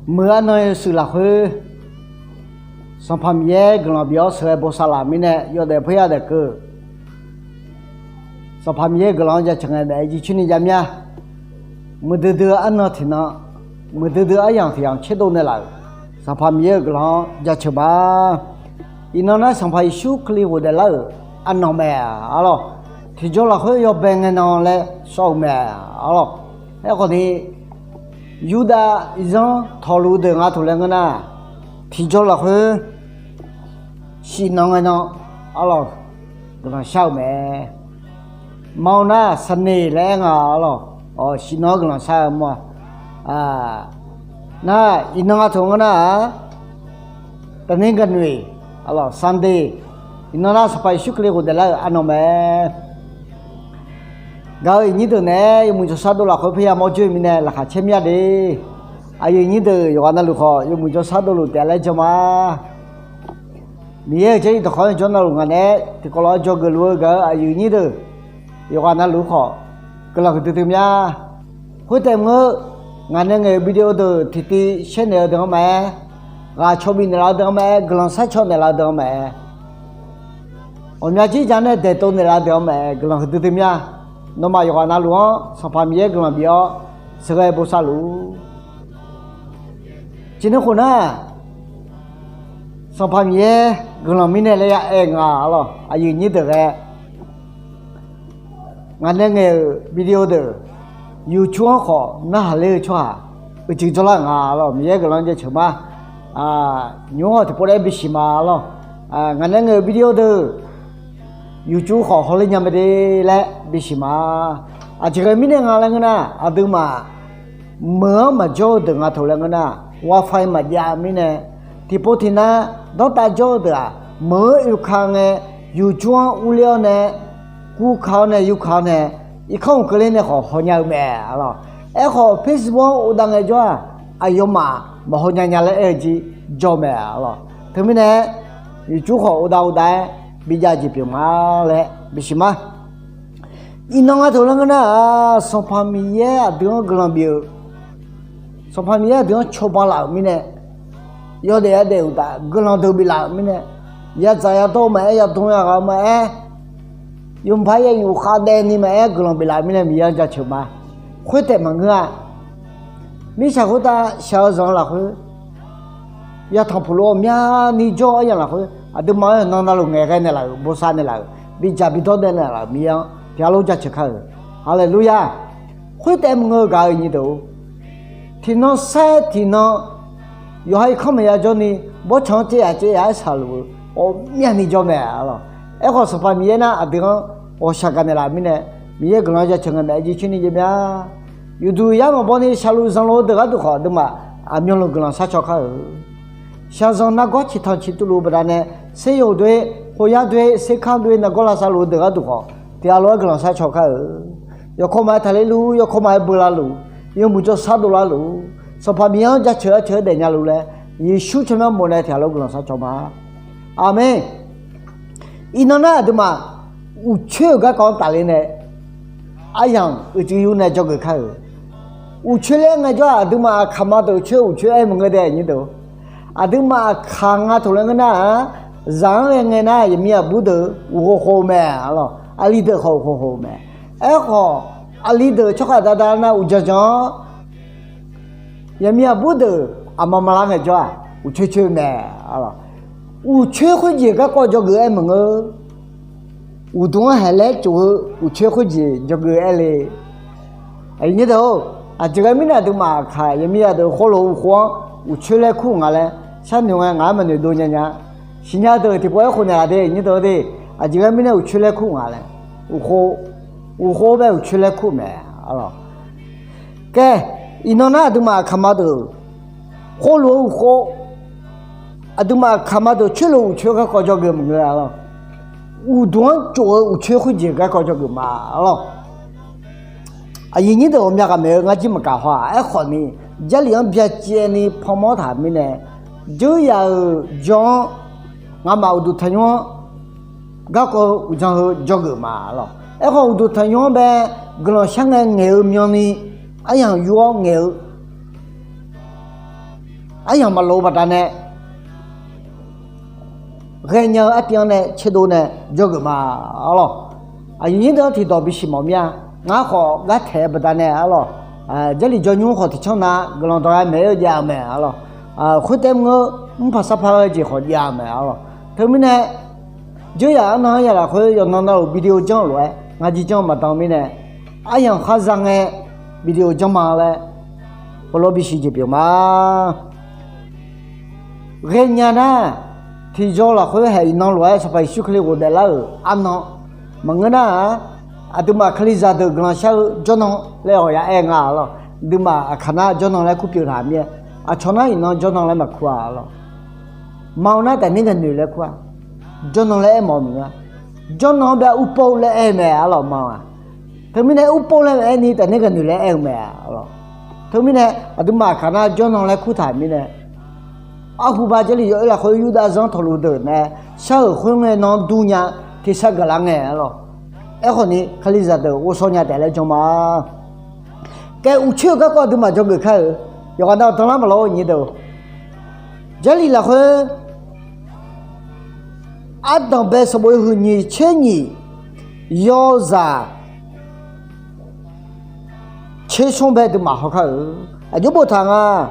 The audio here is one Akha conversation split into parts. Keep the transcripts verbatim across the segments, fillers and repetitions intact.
Muiq arnan yawshuif lafkhoer, Sanqpaq Miqyaer guiqlanq bif-awr sheuqghae bosav laf mirnae yawdaef poerya daef keuv. Sanqpaq Miqyaer guiqlanq-anr jaceuq ngae maeq-aer jircoer ni jav mir-a. Muiqdui dui arnan tiqnan, muiqdui dui aryamq tiqyamq tserdov naeqlaf-euq Sanqpaq Miqyaer-euq guiqlanq-anr jaceuq ma. Iqnan nar Sanqpaq Yeqsur Kali ghofdaef lar-euq arnan mae, arlawq. Tiqjawr lafkhoer yawbae ngae nan laer sawr-eu mae, arlawq. Aerkhawf ni, Yurdav zanr tawqluf deuq nga taq laer ngeur nar, tiqjawr lafkhoer shif nan ngae nan, arlawq, guiqlanq shar-euq mae. Ma-eu nar saqneq laer aer nga, arlawq, shif nan-anr guiqlanq shar-eu ma. Nar iqnan nga taq ngeur nar-aq, taqner gaqnoeq, arlawq, Sunday, iqnan nar Sanqpaq Yeqsur Kali ghofdaef lar-euq arnan mae. Gaq-eu iqnyir deuq naeq-aer yawmuiq jawrshar dov lafkhoer parya mawr joer-eu mirnae laqkhaq caer mir-a de. Aqyuif nyir deuq yawqghaq navluf khawf yawmuiq jawrshar dovluf taef-a laer jan ma. Miqyaer-euq Jarlif dawqkawq-anr jawr navluf ngaq naeq-aer tiqkawv lof-aer dzawgeuf luf-eu gaq-eu aqyuif nyir deuq, yawqghaq navluf khawf guiqlanq huiqdui dui mir-a. Khoertaef maqngeur, ngaq nae ngaeq-euq video deuq tiqtiv share naeq-eu deuq-anr maqaer, ghaq caw bif naeqlaf-eu deuq-anr maqaer, guiqlanq sharcaw naeqlaf-eu deuq-anr maqaer, ghawqmya jir ja nae daeqtov naeqlaf-eu deuq-anr maqaer, guiqlanq huiqdui dui mir-a. Nawmaf yawqghaq navluf-anr Sanqpaq Miqyaer guiqlanq bif-awr sheuqghae bosav luf-ur. Tiqnan khof nar, Sanqpaq Miqyaer guiqlanq mirnae laer ya aer nga, arlawq, aqyuif nyir deuq ghae. Ngaq nae ngaeq-euq video deuq YouTube-anr khawf narhaq ler-eu tsawrhaq uicuiv jawrlar nga, arlawq, Miqyaer guiqlanq-anr jaceuq ma. Nymq-mr khawf tiqpov laer bisiq ma, arlawq. Ngaq nae ngaeq-euq video deuq YouTube khawf hawler nya mae de laer bisiq ma. Aqjeq ghae mirnae nga laer ngeur nar, aqduimaf meuq-anr maqjawr-eu deuq nga taq laer ngeur nar, WiFi maqjav-eu mirnae, tiqpov tiqnav dawrtav jawr-eu deuq-aq, meuq-anr oeka ngae, YouTube-anr urler-awr nae, gurka-awr nae yurka-awr nae, irkanr uq keuvler nae khawf hawnya-eu mae, arlawq. Aerkhawf Facebook-anr uvdav ngaejawr-aq, aqyawfmaf maqhaw nya nya laer aer-eu jir jawr mae, arlawq. Teumirnae YouTube khawf uvdav uvdav-aer bijav jeq pyeuf ma laer bisiq ma. Iqnan nga taq laer ngeur nar-aq, Sanqpaq Miqyaer aqdui-anr guiqlanq bif-eu, Sanqpaq Miqyaer aqdui-anr cawba laf-euq mirnae, yawdaef yadaef uqtaf guiqlanq deuq biflaf-euq mirnae, yadzaq yadawr-eu maqaer, yadm yaghaq-eu maqaer, yawmuiq par yayuf khavdaev ni maqaer, guiqlanq biflaf-euq mirnae Miqyaer-anr jaceuq ma. Khoertaef maqngeur-a. Mirtsaq khoertav shaq-eu zanq-eu lafkhoer, yatanq puq lof-awr myavni jawr-eu aryamq lafkhoer, aqduimaf-anr yawqnan navluf ngaeqghae naeqlaf-euq, bosav naeqlaf-euq, bidzaq bidawr naeqlaf-euq Miqyaer-anr tiqghaq lof jaceuq kar-euq. Haleluya! Khoertaef maqngeur-eu gaq-eu nyir deuq-or, tiqnan sair tiqnan yawqha irkanr maqya jawrni, bawrtsanq-anr tser yaf tser yaf-aer shaqluf-eu ghawqmyani jawr mae, arlawq. Aerkhawf Sanqpaq Miqyaer nar aqdui-anr ghawqshaq gaq naeqlaf-euq mirnae, Miqyaer guiqlanq-anr jaceuq ngae maeq-aer jircoer ni jav mir-a. Uqduq yar maqbaw ni shaqluf zanqluf-eu deuq gharduq khawf, aqduimaf aqmyanluf guiqlanq sharcaw kar-euq. Shaqzanq nargawr ciqtanq ciqtuv luf-eu baqdanae, seryawq doer, khoyar doer, serkanr doer nargawr lavsav luf-eu deuq gharduq khawf, tiqghaq lof-aer guiqlanq sharcaw kar-euq. Yawkawr maqaer taqler luf, yawkawr maqaer beu lar luf, yawmuiq jawrshar dov lar luf, Sanqpaq Miqyaer-anr jaceuq-aer ceuq-aer daefnya luf laer, Yeqsur tsawrmyanr bof nae tiqghaq lof guiqlanq sharcaw ma. Aqmeq. Iqnan nar aqduimaf uqcoer-euq garkawv-anr tafler nae, aryamq uicuiv yur nae dzawgeuf kar-euq. Uqcoer laer ngaejawr-aq, aqduimaf aqkaq ma deuq coer uqcoer aer maqngeur dae nyir deuq. Aqduimaf aqkaq nga taq laer ngeur nar-aq, zaq-anr ghae ngae nar yaqmir aqbur deuq uqkhov khov-eu mae, arlawq. Aqli deuq khawf uqkhov khov-eu mae. Aerkhawf, aqli deuq tsawrkhav dada nar uqdzan dzan-awr, yaqmir aqbur deuq aqma maqlar ngaejawr-aq, uqcoer coer-eu mae, arlawq. Uqcoer khoerjeq garkawv dzawgeuf aer maqngeur. Uqduq-anr haeq laer tsof-eu uqcoer khoerjeq dzawgeuf aer le. Aqyuif nyir deuq-or, aqjeq ghae mirnae aqduimaf aqkaq yaqmir yadeuq khoerlof-eu uqkhov-anr uqcoer laer kur nga laer, sharnoeq ngae ngaq-anr maqnoeq dov nya nya. Siqnya deuq tiqpov aerkhof naeq-a de nyir deuq-or de, aqjeq ghae mirnae uqcoer laer kur nga laer, uqkhov, uqkhov bae uqcoer laer kur mae, arlawq. Khaer, iqnan nar aqduimaf aqkaq ma deuq khoerlof-eu uqkhov, aqduimaf aqkaq ma deuq coerlof uqcoer garkawv dzawgeuf maqngeur, arlawq. Uqduq-anr tsof-eu uqcoer khoerjeq garkawv dzawgeuf ma, arlawq. Aqyuif nyir deuq ghawqmya ghaq maeq-eu ngar jir maqkaq haw-aq. Aerkhawf ni, Jarlif-anr byacaevni panmawr taq mirnae, dzeur yaf-euq jawr-anr ngamaf uqduq tanqnymr-anr garkawv uqdzan heu dzawgeuf ma, arlawq. Aerkhawf uqduq tanqnymr-anr bae guiqlanq shar ngae ngaeq-eu myanni, aryamq yur-awr ngaeq-eu aryamq maqlof-eu baqdanae ghaenya-eu artiv-anr nae tserdov nae jawrgeuf ma, arlawq. Aqyuif nyir deuq-anr tiqdawq bisiq mawf mir-a. Ngar khawf gar taeq-eu baqdanae, arlawq, Jarlif jawrnymr khawf tiqcanr na guiqlanq dawq ghae maeq-aer-eu jav-eu mae, arlawq. Khoertav mr-eu mrpaq sarpaq ghae jeq khawf jav-eu mae, arlawq. Teumirnae dzeur yaq arnan-anr ya lafkhoer yawqnan navluf video janr-eu lof-aer ngar jirjanr maqdan mirnae, aryamq khar za ngae video janr ma laer heulof-aer bisiq jeq pyeuf ma. Ghaenya nar, tiqjaw lafkhoer haeq iqnan lof-aer Sanqpaq Yeqsur Kali ghofdaef lar-euq arnan maqngeur nar-aq, aqduimaf Kalizaq deuq guiqlanq shar-eu jawrnan laer awq ya aer nga, arlawq. Aqduimaf aqkaq nar jawrnan laer kur pyeuf taq mir-aer, aqcawq nar iqnan jawrnan laer maqkur-a, arlawq. Ma-eu nar taef ner ghae noeq laer kur-a. Jawrnan laer aer mawf-eu maqngeur-a. Jawrnan-anr bae urpov laer aer-eu mae, arlawq, ma-aq. Teumirnae urpov laer aer ni taef ner ghae noeq laer aer-eu mae, arlawq. Teumirnae aqduimaf aqkaq nar jawrnan laer kur taq mirnae, arhu ba Jarlif yawoer lafkhoer Yurdav zanr tawqluf deuq nae shar-euq khoerngae nan dur nya tersar gaqlar ngae, arlawq. Aerkhawf ni Kalizaq deuq ghovshaw nya taef laer jan ma. Kaef uqcoer-eu garkawv aqduimaf dzawgeuf kar-euq yawqghaq nav danlar maqlawr-eu nyir deuq, Jarlif lafkhoer ardanq bae sanqbof huiq nyiq tser nyiq yawzaq tser smr bae aqduimaf haw kar-euq. Aqjox boftaq nga.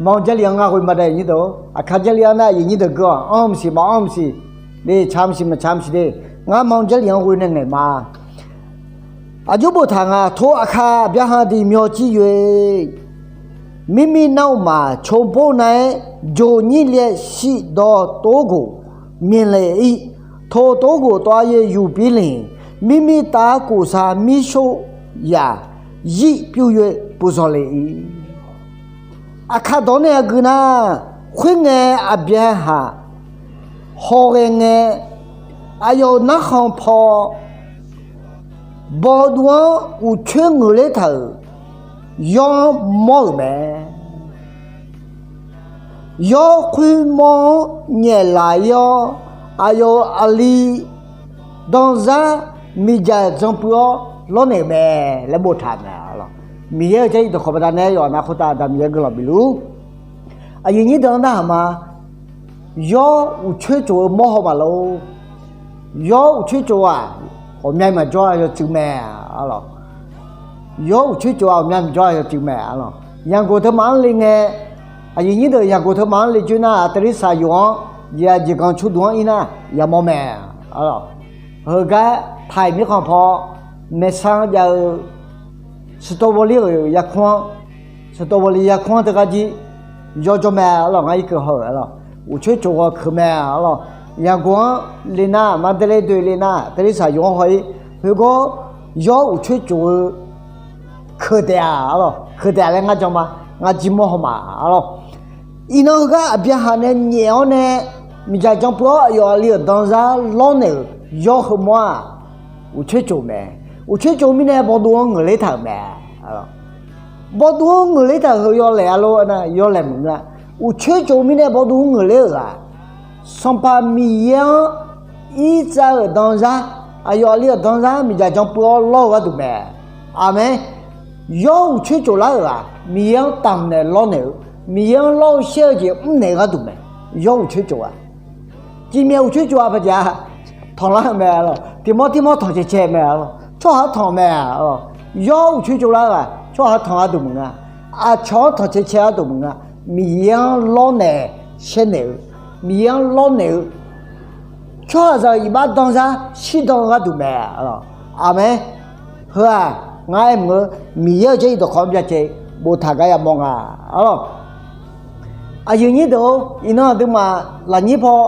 Ma-eu Jarlif-anr ngar ghoe ma dae nyir deuq, aqkaq Jarlif-anr nar aqyuif nyir deuq geur-awq, anr maqsiq maqanr maqsiq de, tsaq maqsiq maqtsaq maqsiq de, ngar ma-eu Jarlif-anr ghoe nae ngaeq ma. Aqjox boftaq nga. Tov aqkaq aqbyaqhaq diq myawq civ yoe. Mirmir nar uqmaf cawbor nav-aer joqnyir li-aer shif dawq tov ghof myaeqlaeq-ir. Tov tov ghof tawv-a yaeq yuqpir le. Mirmir tav-ar kof sar mirshor yaq zir pyur yoe puqzawq le-ir. Aqkaq dawq-anr nae aqgeu nar, khoerngae aqbyaqhaq hawghae ngae, aqyawf-euq narkhan paw bawduv-anr uqcoer ngeuqler taq-euq yawr-anr mawr-euq mae. Yawr khoermawr-anr nyaeflaf-ir-awr, aqyawf-euq aqli danzar miqdzaq janpuiv-awr lawrnaeq-euq mae laer boftaq mae, arlawq. Miqyaer-euq Jarlif dawqkawq baqdanae yawqha nav khoertav Aqda Miqyaer guiqlanq bifluf-ur. Aqyuif nyir deuq-anr narhaq ma. Yawr uqcoer tsof-eu mawrhaw maqlor. Yawr uqcoer tsof-aq, ghawqmya maqjawr-a yawcuiv mae, arlawq. Yawr uqcoer tsof-aq ghawqmya maqjawr-a yawcuiv mae, arlawq. Yaqgoq teumaf-anr le ngae, aqyuif nyir deuq yaqgoq teumaf-anr le joer nar-aq, Tersaq yawq-anr jeqya jeqgan cawduq-anr ir nar yamawr mae, arlawq. Heugar taiq mirkhanq paw maeqsan jav-eu Strawberry-euq yarkmr-anr, Strawberry yarkmr-anr teugar jir yawjawr mae, arlawq. Ngar irkeuv haw-euq, arlawq, uqcoer tsof ghaw keuq mae, arlawq. Yaqgoq-anr le nar, Mandalay dui le nar, Tersaq yawq-anr haw-ir, khoergar yawr uqcoer tsof-eu keuq taef-a, arlawq, keuq taef-a laer ngar jan ma. Ngar jir mawr haw ma, arlawq. Iqnan heugar aqbyaqhaq nae nyaef-awr nae miqdzaq janpuiv-awr aqyawf aqli-euq danzar lawrnaeq-euq yawr heumawr-aq, uqcoer tsof mae. Uqcoer tsof mirnae bawduv-anr ngeuqler taq-euq mae. Bawduv-anr ngeuqler taq-euq heu yawlaeq-a lor nar, yawlaeq maqngeur-a. Uqcoer tsof mirnae bawduv-anr ngeuqler-euq-aq, Sanqpaq Miqyaer-anr irtsav-euq danzar, aqyawf aqli-euq danzar miqdzaq janpuiv-awr lawr-eu gharduq mae. Aqmeq. Yawr uqcoer tsof lar-euq-aq, Miqyaer-anr taqnaeq lawrnaeq-eu, Miqyaer-anr lawr-eu shaer-eu jeq mrnaeq-eu gharduq mae. Yawr uqcoer tsof-aq, cifmyaef uqcoer tsof-aq paqjav tanqlar-eu mae, arlawq. Tiqmawr tirmawr tanq cae cae mae, arlawq. Tsawrhaq-anr tanq mae, arlawq. Yawr uqcoer tsof lar-euq-aq, tsawrhaq-anr tanq gharduq maqnga. Aqcawq-anr tanq cae cae gharduq maqnga. Miqyaer-anr lawrnaeq shaernaeq-eu, Miqyaer-anr lawrnaeq-eu tsawrhaqzaq-euq iqbax danzar shirdan-eu gharduq mae, arlawq. Aqmeq. Heu-aq, ngar aer mq-eu, Miqyaer-euq Jarlif dawqkawq-anr byacaevni boftaq gar yamawr nga, arlawq. Aqyuif nyir deuq-or, iqnan aqduimaf lafnyir paw,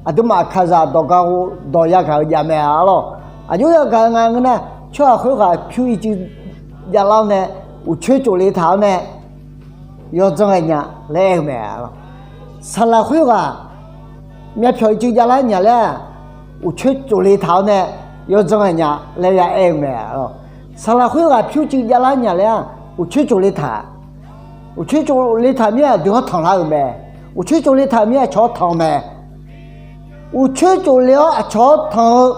aqduimaf aqkaqzaq dawq gar ghov dawq yagaq-eu jav mae, arlawq. Aqjox yagaq-eu nga ngeur nar, tsawrhaq khoerghaq pyur ircuf javlar-awr nae, uqcoer tsof le taq-awr nae, yawdzanr ghae nya laer aer-eu mae, arlawq. Saqlaq khoerghaq myavpyawq ircuf javlar nya laer-aq, uqcoer tsof le taq-awr nae yawdzanr ghae nya laer ya aer-eu mae, arlawq. Saqlaq khoerghaq pyur cuiv javlar nya laer-aq, uqcoer tsof le taq. Uqcoer tsof le taq mir-aq, deuq-anr tanqlar-euq mae. Uqcoer tsof le taq mir-aq, aqcawq-anr tanq-eu mae. Uqcoer tsof le-awr aqcawq-anr tanq-eu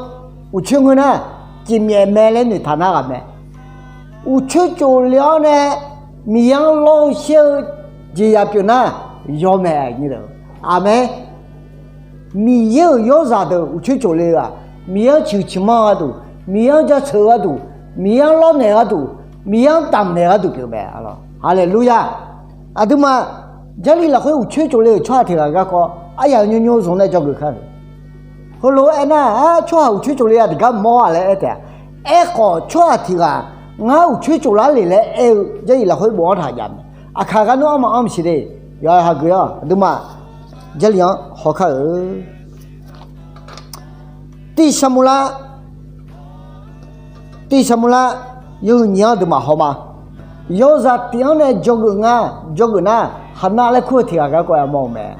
uqcoer ngeur nar, cifmyaef mae laer noeqtaq nar ghaq mae. Uqcoer tsof le-awr nae Miqyaer-anr lawr-eu shaer-eu jeqzaq pyeuf nar yawmae. Aqmeq. Miqyaer-euq yawrzaq deuq uqcoer cof le-eu-aq, Miqyaer-anr ciqhuiq ciqmanr-eu gharduq, Miqyaer-anr jaceuq-eu gharduq, Miqyaer-anr lawrnaeq-eu gharduq, Miqyaer-anr damqnaeq-eu gharduq pyeuf mae. Haleluya. Aqduimaf Jarlif lafkhoer uqcoer cof le-euq tsawrhaq tiq ghaq garkawv aryaq nymrnymr zmq nae dzawgeuf kar-euq. Heulof-aer aernar-aq, tsawrhaq uqcoer cof le-a tiqgar mawr-a laer aer taef-a. Aerkhawf tsawrhaq tiq ghaq ngar uqcoer cof lar le laer aer-eu Jarlif lafkhoer bofanr taq jav mae. Aqkaq gar nmr anr maqanr maqsiq de. Yawqha hageuf-awr aqduimaf Jarlif-anr haw kar-euq. Tiv saqmuq lar, tiv saqmuq lar, yawhuiq nyiq-anr aqduimaf haw ma. Yawzaq tif-anr nae dzawgeuf nga, dzawgeuf nar, Haqnav laer kur-eu tiq ghaq garkawv yamawr-eu mae.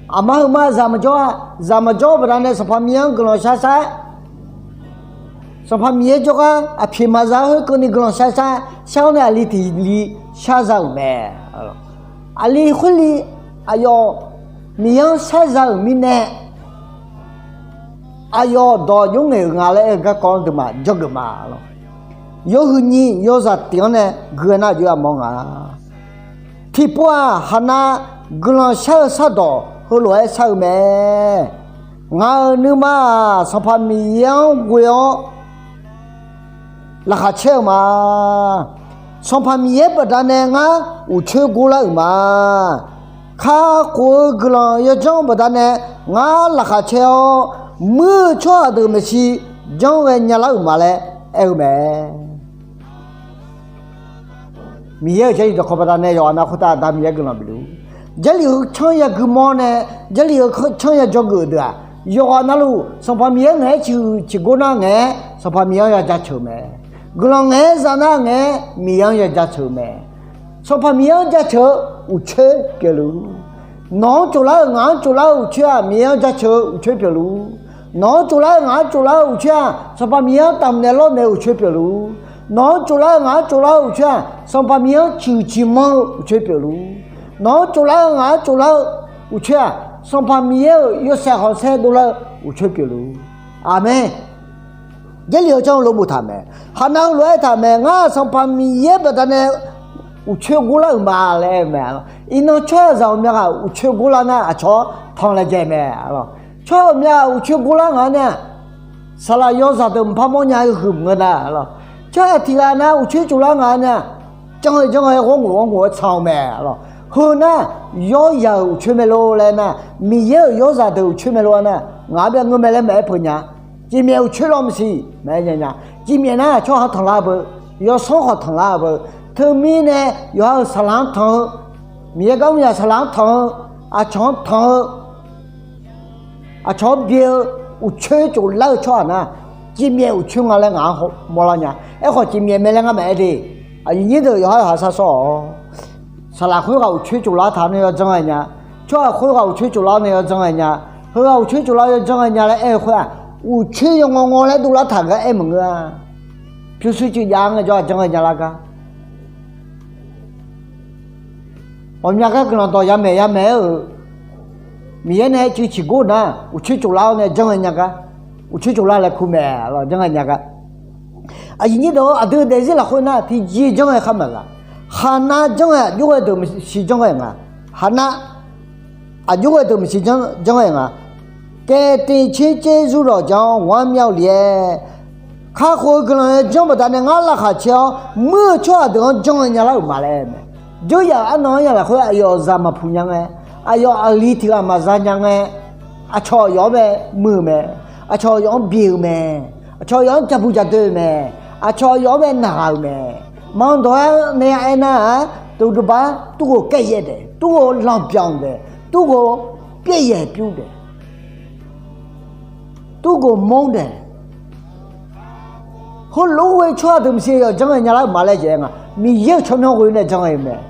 Aqma heu ma zaq maqjawr-a. Zaq maqjawr-eu baqdanae Sanqpaq Miqyaer-anr guiqlanq shar shar. Sanqpaq Miqyaer jawrgar aqpyeq maqza-eu khoerkeuvni guiqlanq shar shar, shar-awr nae aqli tiq li shar za-euq mae. Aqli khoerli aqyawf Miqyaer-anr shar za-euq mirnae, aqyawf dawq jawr ngaeq-euq nga laer aer-eu garkawv-anr aqduimaf dzawgeuf ma lawr. Yawhuiq nyiq yawzaq tif-anr nae gui-eu nar aqjox yamawr nga. Tiqpov-aq, Haqnav guiqlanq shar-eu shardawq heulof-aer shar-eu mae. Ngaq-euq nuima-aq, Sanqpaq Miqyaer-anr ghoe-awr laqkhaq caer-eu ma. Sanqpaq Miqyaer baqdanae ngar uqcoer gorlar-euq ma. Kakhof-eu guiqlanq yawdzanr baqdanae ngar laqkhaq caer-awr, muir-eu tsawrhaq deuq maeqshi janr ghae nyalar-euq ma laer aer-eu mae. Miqyaer-euq Jarlif dawqkawq baqdanae yawqha nav khoertav Aqda Miqyaer guiqlanq bif luf-ur. Jarlif heu canr yagui mawr nae, Jarlif heu canr yadzawgeuf deuq-aq, yawqghaq navluf Sanqpaq Miqyaer ngaeq-aer ciqhuiq ciqgor nar ngaeq-aer Sanqpaq Miqyaer-anr yajaceuq-eu mae. Guiqlanq ngaeq-aer za nar ngaeq-aer Miqyaer-anr yajaceuq-eu mae. Sanqpaq Miqyaer-anr jaceuq-eu uqcoer pyeufluf-ur. Nawq-anr tsoflar-eu ngaq-anr tsoflar-eu uqcoer-aq, Miqyaer-anr jaceuq-eu uqcoer pyeufluf-ur. Nawq-anr tsoflar-eu ngaq-anr tsoflar-eu uqcoer-aq, Sanqpaq Miqyaer-anr damqnaeq lawrnaeq-eu uqcoer pyeufluf-ur. Nawq-anr tsoflar-eu ngaq-anr tsoflar-eu uqcoer-aq, Sanqpaq Miqyaer-anr ciqhuiq ciqmanr-eu uqcoer pyeufluf-ur. Nawq-anr tsoflar-eu ngaq-anr tsoflar-eu uqcoer-aq, Sanqpaq Miqyaer-euq yawshaef khanqsaer dovlar-eu uqcoer pyeufluf-ur. Aqmeq. Jarlif heu canr-eu lof boftaq mae. Haqnav heulof-aer aertaq mae. Ngar-aq Sanqpaq Miqyaer baqdanae uqcoer gorlar-euq ma laer aer-eu mae. Iqnan tsawrhaqzaq ghawqmya ghaq uqcoer gorlar nar aqcawq-anr tanq laejae mae. Tsawrhaq ghawqmya ghaq uqcoer gorlar ngaq-anr nar, saqlaq yawzaq deuq mqpar mawrnya-eu huiq maqngeur nar, tsawrhaq tiq ghaq nar uqcoer tsoflar ngaq-anr nar, janr-eu janr-aer ghawr ngoq ghawr ngoq-aer tsan-eu mae. Heu nar, yawr yaq-euq uqcoer mae lor laer nar, Miqyaer-euq yawrzaq deuq uqcoer mae lor-a nar, ngaq-anr byav ngeur mae laer maqaer peuq nya. Cifmyaef uqcoer lawr maqsiq maqaer nya nya. Cifmyaef nar tsawrhaq-anr tanqlar beu, yawsanr khawf tanqlar beu. Teumirnae yawqha-euq saqlaq-anr tanq-eu, Miqyaer gar mr yaq saqlaq-anr tanq-eu, aqcawq-anr tanq-eu, aqcawq-anr byae-eu, uqcoer tsoflar-eu tsawrhaq nar, cifmyaef uqcoer nga laer ngaq-anr mawrlar nya. Aerkhawf cifmyaef mae laer ngar maqaer de. Aqyuif nyir deuq yawqhar yawqha shar sawr-awq. Saqlaq khoerghaq uqcoer tsoflar taq-anr nae yawdzanr ghae nya. Tsawrhaq khoerghaq uqcoer tsoflar-awr nae yawdzanr ghae nya. Heughaq uqcoer tsoflar yawdzanr ghae nya laer aer-eu khoer-aq, uqcoer yawngawr ngawr laer dovlar taq gar aer maqngeur-a. Pyurshuir cuiv jav-anr ngaejawr aqdzanr ghae nya lar gar. Ghawqmya gar guiqlanq dawq yamaeq yamaeq-aer-euq, Miqyaer nae aer cuiv ciqgor nar uqcoer tsoflar-awr nae janr ghae nya gar. Uqcoer tsoflar laer kur mae, janr ghae nya gar. Aqyuif nyir deuq-or, aqdui daefzir lafkhoer nar tiqjeq janr ghae khar maqgaq. Haqnav janr ghae aqjox ghae deuq maqsiq janr ghae nga. Haqnav aqjox ghae deuq maqsiq janr ghae nga. แก่ติดชีวิต ကျေးဇူးတော်ကြောင့် ဝမ်းမြောက်လျက် Kakhof-eu guiqlanq yawdzanr baqdanae ngar laqkhaq caer-awr, muir-eu tsawrhaq deuq-anr janr ghae nya lar-euq ma laer aer-eu mae. Dzoer yaf-euq arnan-anr ya lafkhoer aqyawf zaq maqpuq nya ngae, aqyawf aqli tiq ghaq maqza nya ngae, aqcawq yawf-anr bae muiq-eu mae, aqcawq yawf-anr byae-eu mae, aqcawq yawf-anr jabu jadoer-eu mae, aqcawq yawf-anr bae naqghaq-euq mae. Manq dawq-aer nae aernar-aq, တကမ္ဘာ သူ့ကို ကဲ့ရဲ့တယ်, သူ့ကို လှောင်ပြောင်တယ်, သူ့ကို ပြက်ယယ်ပြုတယ်, သူ့ကို မုန်းတယ်. Heulof-aer ghoe-eu tsawrhaq deuq maqsiq yawf janr ghae nya lar-euq ma laer jaev-aer nga. Miqyaer-euq tsawrmyanr ghoe nae janr ghae-eu mae.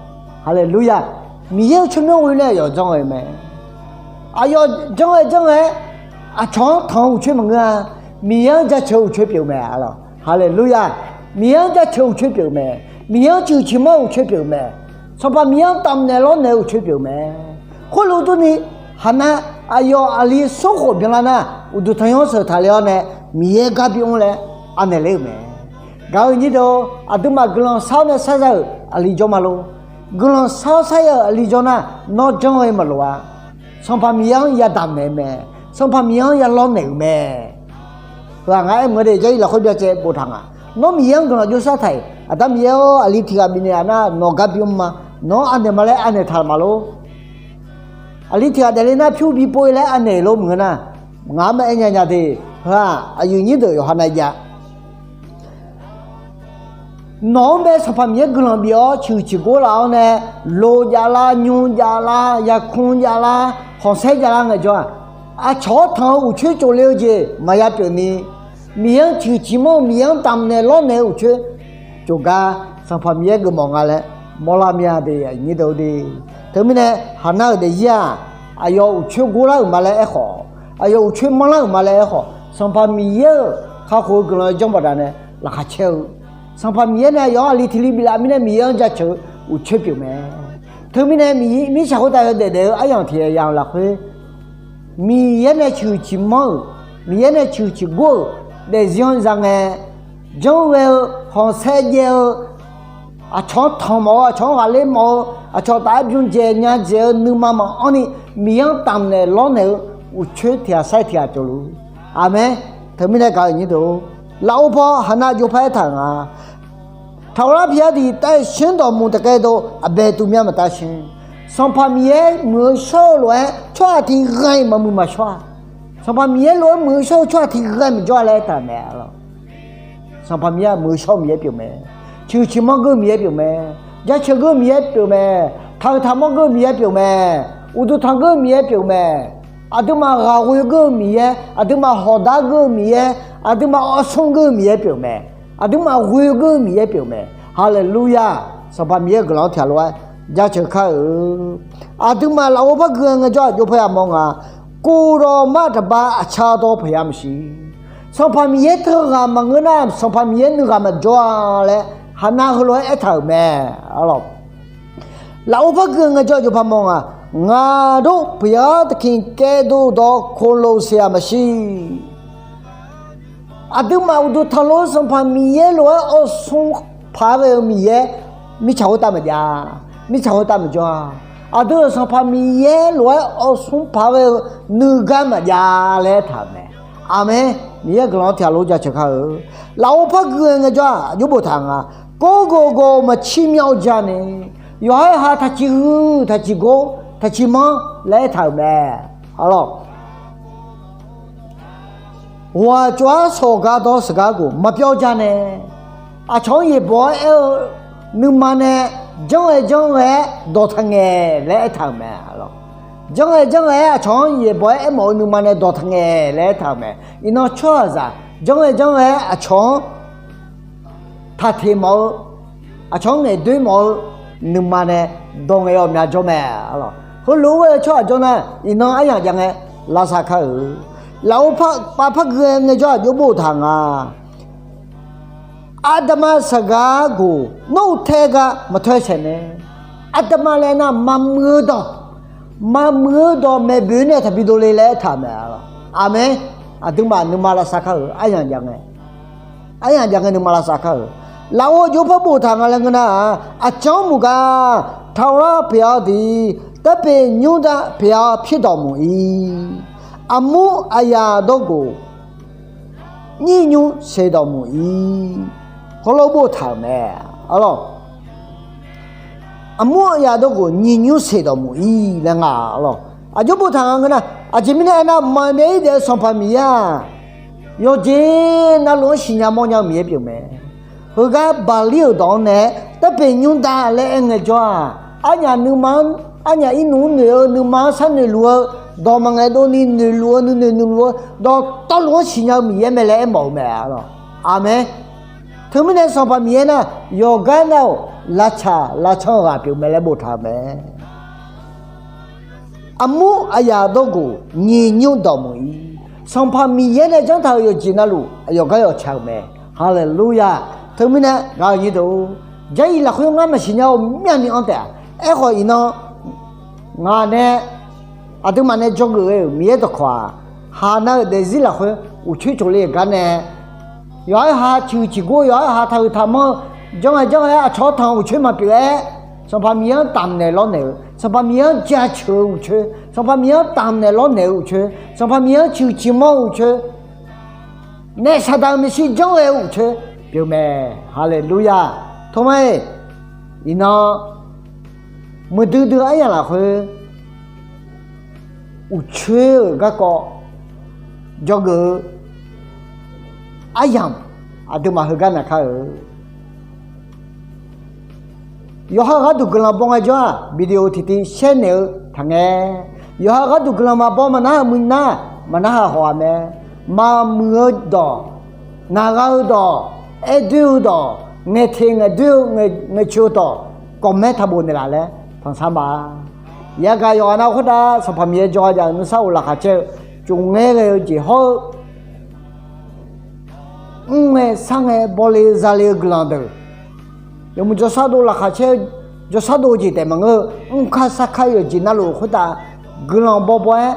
Haleluya! Miqyaer-euq tsawrmyanr ghoe nae yawf janr ghae-eu mae. Aqyawf janr ghae janr ghae-aer, aqcawq-anr tanq-eu uqcoer maqngeur-a. Miqyaer-anr jaceuq-eu uqcoer pyeuf-eu mae. Haleluya! Miqyaer-anr jaceuq-eu uqcoer pyeuf-eu mae. Miqyaer-anr ciqhuiq ciqmanr-eu uqcoer pyeuf-eu mae. Sanqpaq Miqyaer-anr damqnaeq lawrnaeq-eu uqcoer pyeuf-eu mae. Khoerlof durni, Haqnav aqyawf aqli smr khof byanlar nar, uqduq tanqnymr sheuq taqle-awr nae, Miqyaer gar bimr laer anaeq ler-euq mae. Gaq-euq nyir deuq-or, aqduimaf guiqlanq shar-awr nae sharza-euq aqli jawr ma lor. Guiqlanq shar-awr sharya-euq aqli jawr nar, nawr janr-eu maqloq-a. Sanqpaq Miqyaer-anr yadamq naeq-eu mae. Sanqpaq Miqyaer-anr yalawr naeq-euq mae. Heu-aq ngar aer mq-eu de, Jarlif lafkhoer byacaev boftaq nga. Nawr Miqyaer-anr guiqlanq jov shartaq-iq, Aqda Miqyaer-or, aqli tiq ghaq bifnaeq-aq nar, nawq gar bymr ma. Nawq-anr anaeq ma laer anaeq taq ma lor. Aqli tiq ghaq daefle nar, pyur bipov-ir laer anaeq lor mq-eu nar, ngaq-anr maqaer nya nya de. Heu-aq aqyuif nyir deuq yawqha nav jav Nawq-anr bae Sanqpaq Miqyaer guiqlanq bif-awr ciqhuiq ciqgor laf-awr nae, loq jav lar, nymr jav lar, yarkmr jav lar, khanqsaer jav lar ngaejawr-aq, aqcawq-anr tanq-eu uqcoer tsofle-eu jeq maqya pyeufni, Miqyaer-anr ciqhuiq ciqmanr-eu, Miqyaer-anr damqnaeq lawrnaeq-eu uqcoer tsofgar Sanqpaq Miqyaer geufmawf nga laer mawrlar mir-a de, aqyuif nyir deuq-or de. Teumirnae Haqnar-euq daefzir-aq, aqyawf uqcoer gorlar-euq ma laer aerkhawf, aqyawf uqcoer manrlar-euq ma laer aerkhawf, Sanqpaq Miqyaer-euq kakhof-eu guiqlanq-eu janr baqdanae laqkhaq caer-eu, Sanqpaq Miqyaer nae aqyawf-anr aqli tiq li biflaf mirnae Miqyaer-anr jaceuq-eu uqcoer pyeuf mae. Teumirnae Miqyaer mirtsaq khoertav yawdaef daef-eu aryamq tiq yamq lafkhoer, Miqyaer nae ciqhuiq ciqmanr-euq, Miqyaer nae ciqhuiq ciqgor-euq daefzir-anr za ngae, janrghae-eu, khanqsaer jaev-eu, aqcawq-anr tanq mawf-eu, aqcawq-anr ghaqler mawf-eu, aqcawq taf-aer bymr dzaeq nya dzaeq-eu nuima maqanr ni, Miqyaer-anr damqnaeq lawrnaeq-eu uqcoer tiq ghaq sair tiq ghaq tsofluf. Aqmeq. Teumirnae gaq-euq nyir deuq-or, lafov paw Haqnar jov-aer taq nga. Taqghaq lar piqyar deuq taef sher dawqmuiq taef kae dov aqbae tuv mya maqtav sher. Sanqpaq Miqyaer muiq-eu shawr-eu lof-aer tsawrhaq tiq ghaq-iq maqmuiq maqshawr-a. Sanqpaq Miqyaer lof-aer muiq-eu shawr-eu tsawrhaq tiq ghaq-iq maqjawr-a laer aertaq-euq mae, arlawq. Sanqpaq Miqyaer muiq-eu shawr-eu Miqyaer pyeuf mae. Ciqhuiq ciqmanr geur-eu Miqyaer pyeuf mae. Jaceuq geur-eu Miqyaer pyeuf mae. Taq-euq taqmanr geur-eu Miqyaer pyeuf mae. Uqduq tanq geur-eu Miqyaer pyeuf mae. Aqduimaf ghaq ghoe geur-eu Miqyaer, aqduimaf hawqdar geur-eu Miqyaer, aqduimaf awrsmr geur-eu Miqyaer pyeuf mae. Aqduimaf ghoe geur-eu Miqyaer pyeuf mae. Haleluya! Sanqpaq Miqyaer-euq guiqlanq-anr tiq ghaq lof-aer jaceuq kar-euq. Aqduimaf lafov par gui-eu ngaejawr aqjox paw yamawr nga. Kuvdawq mar taqbav aqcar dawr paqya maqsiq. Sanqpaq Miqyaer teughaq maqngeur nar, Sanqpaq Miqyaer nuighaq maqjawr-a laer Haqnar heulof-aer aertaq-euq mae, arlawq. Lafov par gui-eu ngaejawr aqjox par mawr nga. Ngaq dov paqya taqkiq kaedov dawq khoflof siq-aq maqsiq. Aqduimaf uqduq tanqluf-eu Sanqpaq Miqyaer lof-aer awrsmr paq-aer ghae-eu Miqyaer, mirtsaq khoertav maqjav, mirtsaq khoertav maqjawr-a. Aqdui-euq Sanqpaq Miqyaer lof-aer awrsmr paq-aer ghae-eu nuigar maqjav laer aertaq-euq mae. Aqmeq. Miqyaer-euq guiqlanq-anr tiq ghaq lof-aer jaceuq kar-euq. Lafov par gui-eu ngaejawr aqjox boftaq nga. Kawrgawv gawv maqcir myav-eu janae, yawqha-aer ha taqciq huiq taqciq gor taqciq manr laer aertaq-euq mae, arlawq. Ghaq tsov-aer sawq gar dawr sheuq gar ghof maqpyawr janae, aqcawq-anr yaeqbawq-aer aer-eu nuima nae janr-aer janr-aer dawqtaq ngaeq laer aertaq-euq mae, arlawq. Janr-aer janr-aer aqcawq-anr yaeqbawq-aer aermawf-eu nuima nae dawqtaq ngaeq laer aertaq-euq mae. Iqnan tsawrhaqzaq janr-aer janr-aer aqcawq-anr taqteq mawf-eu, aqcawq-anr ngaeqdoer mawf-eu nuima nae dawq ngaeq-awr myavjawr mae, arlawq. Heulof-aer ghae-eu tsawrhaq jawr nar, iqnan aryamq jav ngae lavsav kar-euq. Lafov par pav par gui-eu ngaejawr aqjox boftaq nga. Aqdamq saqgar ghof nawr-euq tae gar maqtawr saeq nae, aqdamq laer nar maqmuiq-eu dawq, maqmuiq-eu dawq maeqboeq nae taqbi dovle laer aertaq-euq mae, arlawq. Aqmeq. Aqduimaf nuima lavsav kar-euq aryamq jav ngae, aryamq jav ngae nuima lavsav kar-euq. Lafov aqjox par boftaq nga laer ngeur nar-aq, aqcawq-anr maqgar, taqghaq pyeuf-awr diq, darbeq nymr dar pyeuf-awr pyur dawq muiq-ir, aqmur aqyaq dawrghof nyir nymr seq dawq muiq-ir, hawrlawr boftaq-euq mae, arlawq. Aqmur aqyaq dawrghof nyir nymr seq dawq muiq-ir laer nga, arlawq. Aqjox boftaq nga ngeur nar, aqjeq mirnae aernar, maqbyav-ir daef-eu Sanqpaq Miqyaer-aq, yawqjeq navluf-anr siqnya mawrnya-eu Miqyaer pyeuf mae. Heugar baqlir-euq dawq-anr nae, darbeq nymr dar laer aer ngaejawr-aq, arnyaf nuima-anr, arnyaf irnmq-anr noeq-eu nuima-anr sharnoeq luf-eu, dawq maqngaeq dovni noeqluf-eu nuinoeq noeqluf-eu dawqtawvluf-anr siqnya-eu Miqyaer mae laer aermawf-eu mae, arlawq. Aqmeq. Teumirnae Sanqpaq Miqyaer nar, yawqgar nar-aq, lavtsaq lavtsanr-eu ghaq pyeuf mae laer boftaq-euq mae. Aqmur aqyaq dawrghof nyiq nymr dawq muiq-ir, Sanqpaq Miqyaer nae janr taq-euq yawqjeq navluf yawqgar yawqtsaq-euq mae. Haleluya! Teumirnae gaq-euq nyir deuq-or, Jarlif lafkhoer ngar maqsiq nya-eu myavnuiv anr taef-a. Aerkhawf iqnan ngaq nae aqduimaf nae dzawgeuf ghae-euq Miqyaer dawqkawq-aq, haq nav-euq daefzir lafkhoer uqcoer cawqle-euq gar nae Yawqha-euq ha ciqhuiq ciqgor, yawqha-euq ha taqhuiq taqmanr-eu, janr-aer janr-aer aqcawq-anr tanq-eu uqcoer maqpyeuf-aer, Sanqpaq Miqyaer-anr damqnaeq lawrnaeq-eu, Sanqpaq Miqyaer-anr jaceuq-eu uqcoer, Sanqpaq Miqyaer-anr damqnaeq lawrnaeq-eu uqcoer, Sanqpaq Miqyaer-anr ciqhuiq ciqmanr-eu uqcoer, naef saqdaq-euq maeqshi janrghae-eu uqcoer pyeuf mae. Haleluya! Tormar-iq, iqnan muiqdui dui aryamq lafkhoer uqcoer-euq garkawv dzawgeuf-eu aryamq aqduimaf heugar naqkar-euq. Yawqha-euq gharduq guiqlanq baw ngaejawr-aq, video tiqtiv shaer naeq-eu taqngae. Yawqha-euq gharduq guiqlanq maqbaw maqnar-euq muiq nar, maqnarhaq haw-a mae. Maqmuiq-eu dawq, naqgha-eu dawq, aerdoer-eu dawq, ngaeqteq ngaeqdoer-eu ngaeqcoeq-eu dawq, kawqmaer taqbof naeqlaf laer tanqsar ma. Yagaq yawqghaq nav khoertav Sanqpaq Miqyaer jawrgar jav-eu nuisar of laqkhaq caer-eu, tsofngaer ghae-eu jeq hawr-eu mr ngae sar ngae bawle zale-eu guiqlanq deuq, yawmuiq jawrshar dov laqkhaq caer-eu, jawrshar dov-eu jeq taef maqngeur-eu, mr kar sar kar yawqjeq navluf khoertav guiqlanq bawbaw-aer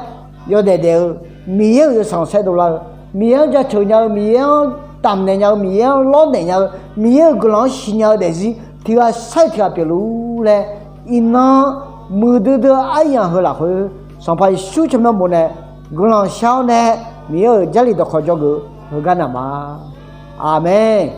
yawdaef daef-eu, Miqyaer-euq yawsanr saerdov lar-eu, Miqyaer-anr jaceuq nya-eu, Miqyaer-anr damqnaeq nya-eu, Miqyaer-anr lawrnaeq nya-eu, Miqyaer-euq guiqlanq-anr siqnya-eu daefzir tiq ghaq sar-iq tiq ghaq pyeufluf laer, iqnan muiqdui dui-eu aryamq heu lafkhoer Sanqpaq Yeqsur tsawrmyanr bof nae guiqlanq shar-awr nae, Miqyaer-euq Jarlif dawqkawq dzawgeuf-eu heugar naq ma. Aqmeq.